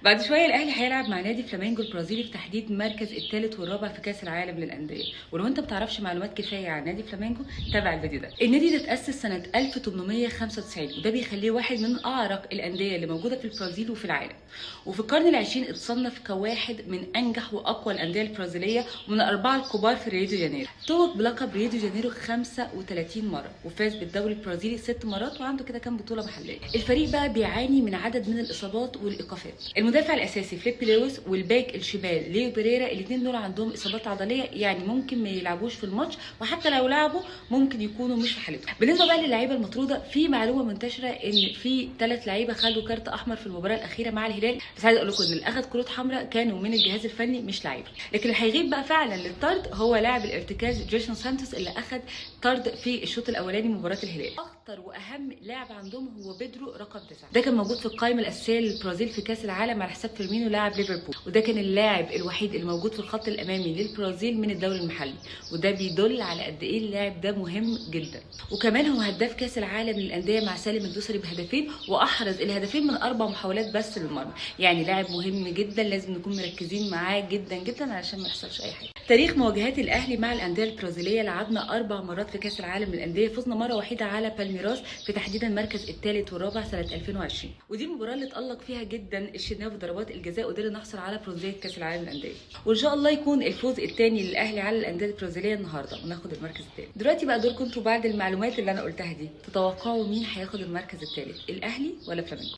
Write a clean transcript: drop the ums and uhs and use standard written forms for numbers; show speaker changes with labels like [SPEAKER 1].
[SPEAKER 1] بعد شوية الاهلي هيلعب مع نادي فلامينجو البرازيلي في تحديد مركز الثالث والرابع في كاس العالم للاندية. ولو انت بتعرفش معلومات كفاية عن نادي فلامينجو تابع الفيديو ده. النادي ده اتاسس سنة 1895، وده بيخليه واحد من اعرق الاندية اللي موجودة في البرازيل وفي العالم. وفي القرن العشرين اتصنف كواحد من انجح واقوى الاندية البرازيليه ومن الاربعة الكبار في ريو دي جانيرو. توج بلقب ريو دي جانيرو 35 مرة، وفاز بالدوري البرازيلي 6 مرات، وعنده كده كام بطوله محليه. الفريق بقى بيعاني من عدد من الاصابات والايقافات. المدافع الاساسي فليب لويس والباك الشمال ليو بيريرا، الاثنين دول عندهم اصابات عضلية، يعني ممكن ما يلعبوش في الماتش، وحتى لو لعبوا ممكن يكونوا مش في حالتهم. بالنسبة بقى للعيبة المطروده، في معلومة منتشرة ان في 3 لعيبة خدوا كارت احمر في المباراة الاخيرة مع الهلال، بس عايزه اقول لكم ان اللي اخد كروت حمراء كانوا من الجهاز الفني مش لعيبة. لكن اللي هيغيب بقى فعلا للطرد هو لاعب الارتكاز جيسون سانتوس اللي اخد طرد في الشوط الاولاني من مباراة الهلال. اخطر واهم لاعب عندهم هو بيدرو رقم 9، ده كان موجود في القائمة الاساسية للبرازيل في كاس العالم على حساب فيرمينو لاعب ليفربول، وده كان اللاعب الوحيد اللي موجود في الخط الامامي للبرازيل من الدوري المحلي، وده بيدل على قد ايه اللاعب ده مهم جدا. وكمان هو هداف كاس العالم للاندية مع سالم الدوسري بهدفين، واحرز الهدفين من 4 محاولات بس للمرمى. يعني لاعب مهم جدا لازم نكون مركزين معاه جدا جدا علشان ما يحصلش اي حاجة. تاريخ مواجهات الاهلي مع الاندية البرازيليه: لعبنا 4 مرات في كاس العالم للاندية، فزنا مرة وحيده على بالميراس في تحديدا المركز الثالث والرابع سنة 2020، ودي المباراة اللي اتالق فيها جدا الشناوي في ضربات الجزاء وقدرنا نحصل على برونزيه كاس العالم للاندية. وان شاء الله يكون الفوز الثاني للاهلي على الاندية البرازيليه النهارده وناخد المركز الثالث. دلوقتي بقى دوركم انتوا بعد المعلومات اللي انا قلتها دي، تتوقعوا مين هياخد المركز الثالث، الاهلي ولا فلامينجو؟